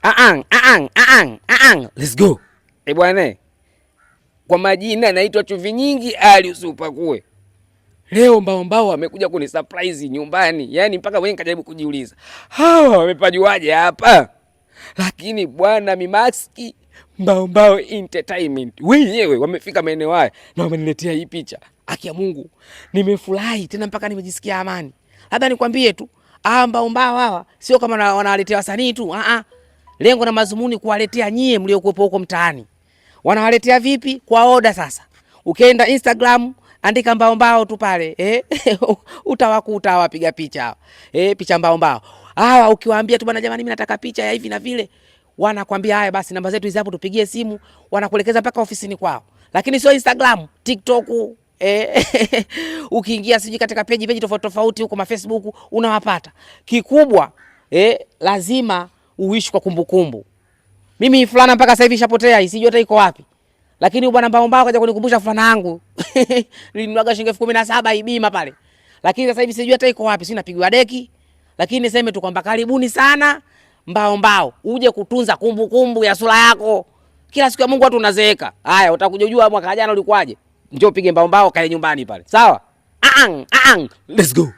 Aang, aang, aang, aang. Let's go. Eh bwana. Kwa majina naitwa Chuvi Nyingi Ali Usipakue. Leo mbao mbao wamekuja kuni surprise nyumbani. Yaani mpaka mwenyewe nikajaribu kujiuliza, hawa wamepajuaje hapa? Lakini bwana Mimaski Mbao Mbao Entertainment wenyewe wamefika maeneo haya na wameniletea hii picha. Haki ya Mungu, nimefurahi tena mpaka nimejisikia amani. Labda nikwambie tu, hawa mbao mbao hawa sio kama wanawaletea wasanii tu, ah ah. Lengo na mazumuni kuwaletea nyie mliokuwepo huko mtaani. Wanawaletea vipi? Kwa oda sasa. Ukienda Instagram andika mbao mbao tu pale, eh? Utawakuta wapiga picha hawa. Picha mbao mbao. Hawa ukiwaambia tu bwana, jamani mimi nataka picha ya hivi na vile, wanakwambia haya basi namba zetu hizi hapo, tupigie simu, wanakuelekeza mpaka ofisini kwao. Lakini sio Instagram, TikTok, ukiingia sijui katika peji tofauti tofauti huko ma Facebook unawapata. Kikubwa lazima uishi kwa kumbukumbu. Mimi fulana mpaka sasa hivi ishapotea, sijui hata iko wapi. Lakini bwana mbao mbao kaja kunikumbusha fulana yangu. Nilinunuaga shilingi 17,000 ibima pale. Lakini sasa hivi sijui hata iko wapi, si napigwa deki. Lakini niseme tu kwamba karibuni sana mbao mbao, uje kutunza kumbukumbu ya sura yako. Kila siku ya Mungu watu unazeeka. Haya, utakuja kujua mwaka jana ulikuwaje. Njoo pige mbao mbao, kae nyumbani pale. Sawa? Aang, aang. Let's go.